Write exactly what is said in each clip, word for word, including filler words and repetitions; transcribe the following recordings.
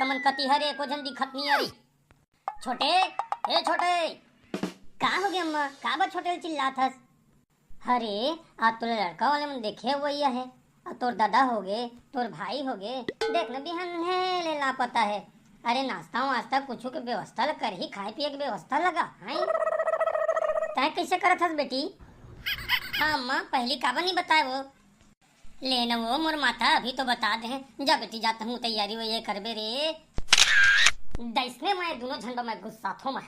मन कति हरे, एको झन दिखत नहीं हरे। छोटे, ए छोटे। का होगे अम्मा? काबर छोटे ल चिल्लात हस? अरे, आज तोला लड़का वाले मन देखे हुए हे। अउ तोर दादा होगे, तोर भाई होगे, देख न बिहान हे ले लापता हे। अरे नाश्ता वास्ता कुछु के व्यवस्था ल करही, खाए पिए के व्यवस्था लगा, हैं? तैं कैसे करत हस बेटी? हाँ अम्मा, पहली काबर नहीं बताए वो? ले न वो मोर माथा, अभी तो बता दे। जा बेटी, जाता हूँ, तैयारी वैयारी करबे रे। दइसने मैं दोनों झन बर मैं गुस्साथों मैं।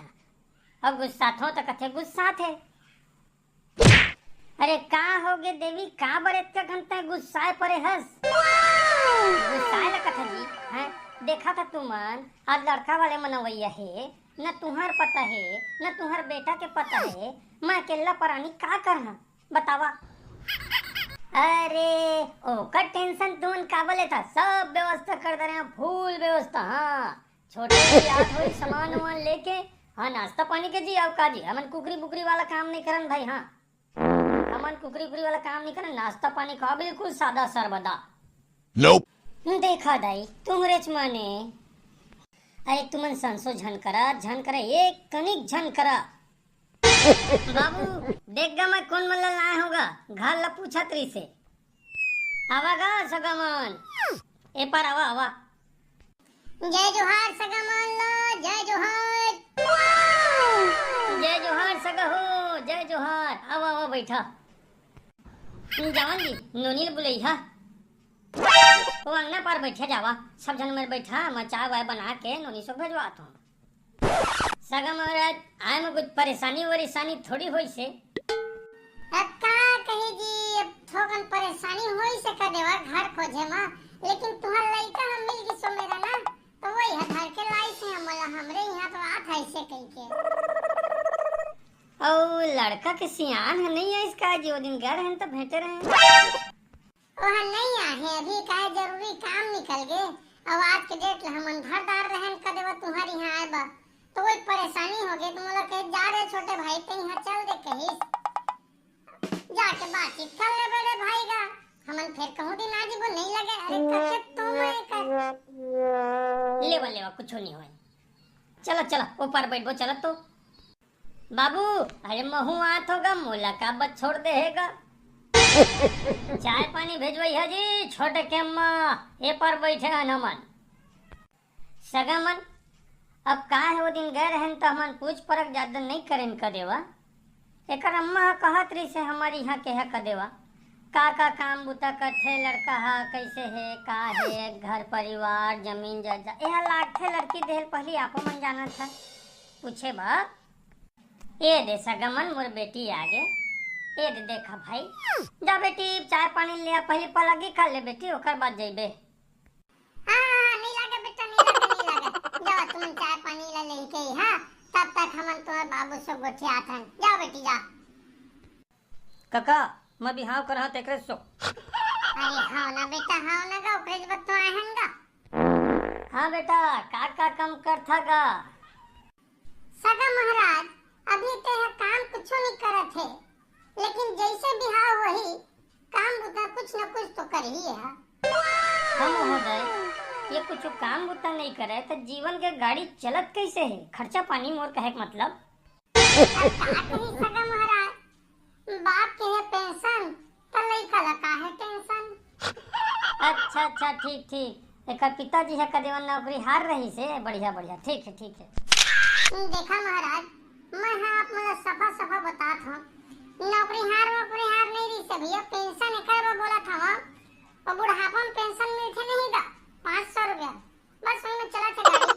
अब गुस्साथों तो कथे गुस्साथे। अरे का होगे देवी, काबर एतका घंटा गुस्साए परे हस? गुस्साए ला कथा जी, हैं? देखा था तुमन, आज लड़का वाले मन अवइया हे, न तुहर पता हे, न तुहर बेटा के पता हे, मैं अकेला परानी का करहा, बतावा? अरे, ओकर tension तुमन काबर लेथा, सब व्यवस्था कर दे रहे हैं, full व्यवस्था, हाँ। छोटे भी आत होई सामान वामान लेके। हाँ, नाश्ता पानी के जी, अउ का जी, हमन कुकरी बुकरी वाला काम नहीं करन भाई, हाँ। हमन कुकरी बुकरी वाला काम नहीं करन, नाश्ता पानी का बिल्कुल सादा सरबदा। Nope। देखा दाई, तुहरेच माने। अरे तुमन संसो झन करा, झन करा, एक कनिक झन करा। बाबू, देख गा मैं कोन मन ला लाए होगा, घर ला पूछत रहिसे। आवा गा सगा मन, ए पार आवा, आवा। जय जोहार सगा मन ला, जय जोहार। जय जोहार सगा हो, जय जोहार। आवा, आवा, बैठा। जवान जी, नोनी ल बुलइहा। वो अंगना पार बैठे जावा, सब झन मेर बैठा, मैं चाय वाय बना के नोनी सो भेजवात हूँ। सगा महाराज, आए में कुछ परेशानी वरेशानी थोड़ी होइसे। अब का कही जी, अब थोकन परेशानी होइसे का देवा घर खोजे मा, लेकिन तुहर लइका हम मिल गिसो मेरा ना, तो वही ह धर के लाइसे हमला, हमरे यहाँ तो आत है ऐसे कही के। अउ लड़का के सियान ह नहीं आइस का जी, वो दिन गए रहन तो भेंटे रहे। ओह नहीं आहे, अभी काहे जरूरी काम निकल गे, अउ आज के date ला हमन घरदार रहन का देवा तुहर यहाँ आए बा, तो वही परेशानी हो गई, तो मोला कहे जा रे छोटे भाई, ते यहाँ चल दे कहिस, जाके बातचीत कर लेबे रे भाई गा, हमन फिर कहूँ दिन आ जीबो, नहीं लगे, अरे कथे तो मैं कर। लेवा, लेवा, कुछो नहीं होय, चला, चला, ऊपर बैठबो, चला तो। बाबू, अरे महू आत होगा, मोला काबर छोड़ दे हे गा? चाय पानी भेजवई ह जी, छोटे के अम्मा, ए पर बैठे हन हमन। सगा मन, अब का हे, वो दिन गए रहन त हमन पूछ परख जादा नहीं करेन क देवा। एकर अम्मा ह कहत रहिसे हमर इहाँ के ह क देवा। का का काम बुता करथे लड़का ह, कैसे हे, का हे, घर परिवार, जमीन जायदाद, एहा लागथे लड़की देहल पहली आपो मन जानत ह। पूछे बा, ए दे सगा मन, मोर बेटी आगे। ए दे देखा भाई, जा बेटी चाय पानी ले आ, पहली पलगी कर ले बेटी, ओकर बाद जइबे। हाँ, हाँ, हाँ, नहीं लागे बेटा, नहीं लागे, नहीं लागे। जाओ तुम चाय पानी ला लेके ही, हाँ, तब तक हमन तुम्हारे बाबू से गोठियात हन। जाओ बेटी, जा। कका, मैं बिहाव करहा तेकरे सो। अरे हाँ ना बेटा, हाँ ना गा, ओकरे जब तो आए हन गा। हाँ बेटा, का का काम करथा गा? सगा महाराज, अभी ते ह काम कुछो नहीं करत हे, लेकिन जैसे बिहाव होही, काम बुता कुछ न कुछ तो करही ह। हाँ महोदय, ये कुछ काम बुता नहीं करे त जीवन के गाड़ी चलत कैसे हे? खर्चा पानी मोर कहे के मतलब। अब का कही सगा महाराज, बाप के हे पेंशन, त लइका ला का हे टेंशन। अच्छा, अच्छा, ठीक, ठीक। एकर पिताजी ह कदेवन नौकरीहार रहिसे। बढ़िया, बढ़िया, ठीक हे, ठीक हे। देखा महाराज, मैं ह आप मन ला सफा सफा बतात हूँ, नौकरीहार वोकरीहार नहीं रहिसे भैया, पेंशन एकर बर बोलत हवं। वो बुढ़ापा में पेंशन मिलथे नहीं गा, पाँच सौ रुपया, बस वही में चलत हे गाड़ी।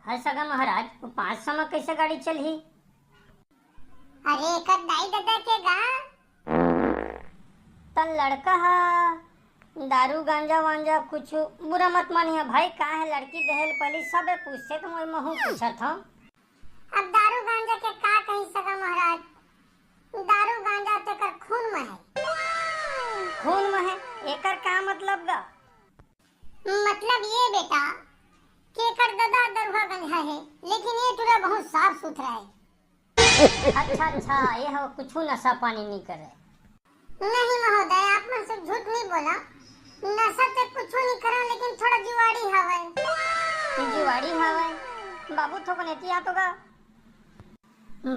है सगा महाराज, वो पाँच सौ में कैसे गाड़ी चलही? अरे एकर दाई ददा के गा। त लड़का ह दारू गांजा वांजा कुछ बुरा मत मानिहा भाई, का हे लड़की देहल पहली सबे पूछथे त मैं महू पूछत हूँ। अब दारू गांजा के का कही सगा महाराज, दारू गांजा तेकर खून में है। खून में है, एकर का मतलब गा? मतलब ये बेटा कि एकर ददा दरुहा गंजा है, लेकिन ये टूरा बहुत साफ सुथरा है। अच्छा, अच्छा, ये हो कुछ नशा पानी नहीं करे। नहीं महोदय, आप मन से झूठ नहीं बोला। नशा ते कुछू नहीं करा, लेकिन थोड़ा जुआड़ी हवय। जुआड़ी हवय? बाबू, थोकन एती आ तो गा।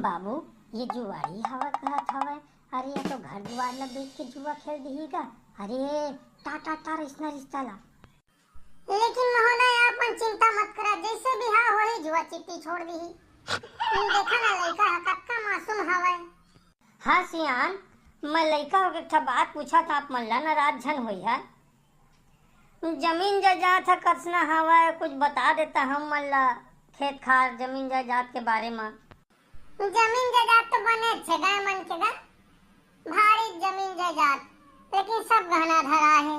बाबू, ये जुआड़ी हवय कहत हवय? अरे, ये तो घर दुआर ला बेच के जुआ खेल दिही गा। अरे, टा, टा, टा, रिश्ता, रिश्ता ला। लेकिन महोदय, आप मन चिंता मत करा, जैसे भी हा होही, जुआ चिट्टी छोड़ दिही। तुम देखा ना, लइका ह कतका मासूम हवय। हाँ सियान, मैं लइका होके एक ठा बात पूछत, आप मन ला नाराज झन होई है। जमीन जायदाद ह कतना हवय, कुछ बता देता हम मन ला, खेत खार, जमीन जायदाद के बारे म। जमीन जायदाद तो बने छे गा मन के गा, भारी जमीन जायदाद, लेकिन सब गहना धरा है।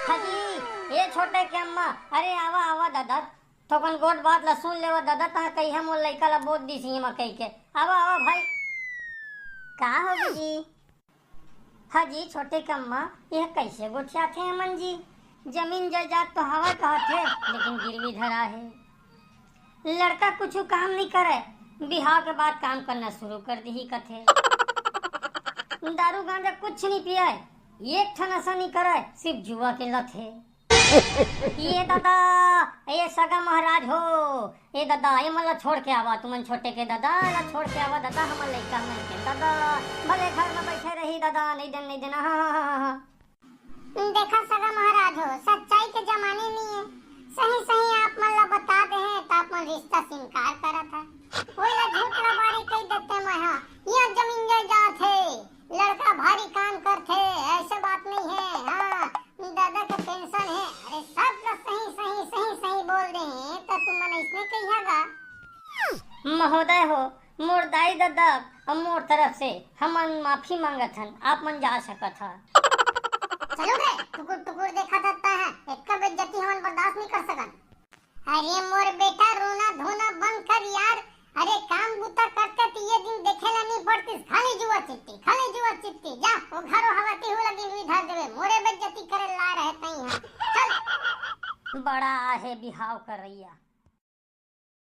हाँ जी, ये छोटे के अम्मा, अरे आवा, आवा दादा, थोकन गोठ बात ला सुन लेवा दादा, तहाँ कहिया मोर लइका ला बोत दिस ही मकई के। आवा, आवा भाई। का हो जी? हाँ जी, छोटे के अम्मा, यह कैसे गोठियाथे अमन जी? जमीन जायदाद तो हवा कहत हे, लेकिन गिरवी धरा है। लड़का कुछ काम नहीं करे, बिहाव के बाद काम करना शुरू कर दिही कथे। दारू गांजा कुछ नहीं पिए, एक ठन नशा नहीं करे, सिर्फ जुआ के लत है। ये दादा, ये सगा महाराज हो, ए दादा, ए मन ला छोड़ के आवा, तुमन छोटे के दादा, ला छोड़ के आवा दादा, हमर लइका मन के दादा, भले घर में बैठे रही दादा, नहीं देन, नहीं देन, हाँ, हाँ, हाँ, हाँ। देखा सगा महाराज हो, सच्चाई के जमाने नहीं है, सही सही आप मन ला बता दे हैं, तो आप मन रिश्ता से इनकार करत है, वही ला झूठ लबारी कह देते मैं, हाँ, यहाँ जमीन जायदाद है, लड़का भारी काम करथे, ऐसे बात नहीं है। हाँ, दादा के पेंशन है। अरे सब तो सही सही सही सही बोल दे हैं, तो तुमन ऐसने कहिया गा। महोदय हो, मोर दाई ददा अउ मोर तरफ से हमन माफी मांगत हन, आप मन जा सकत हा। चलो रे, टुकुर टुकुर देखा थस तैं, इतना बेइज्जती हमन बर्दाश्त नहीं कर सकन। अरे मोर बेटा, रोना धोना बंद कर यार। अरे काम बूता करते तो ये दिन देखे ला नहीं पड़तीस, खाली जुआ चिट्टी, खाली जुआ चिट्टी। जा, वो घरो हवा तिहू लगी हुई धर देवे, मोरे बेइज्जती करे ला रहे तई हा। चल। बड़ा आहे बिहाव करैया।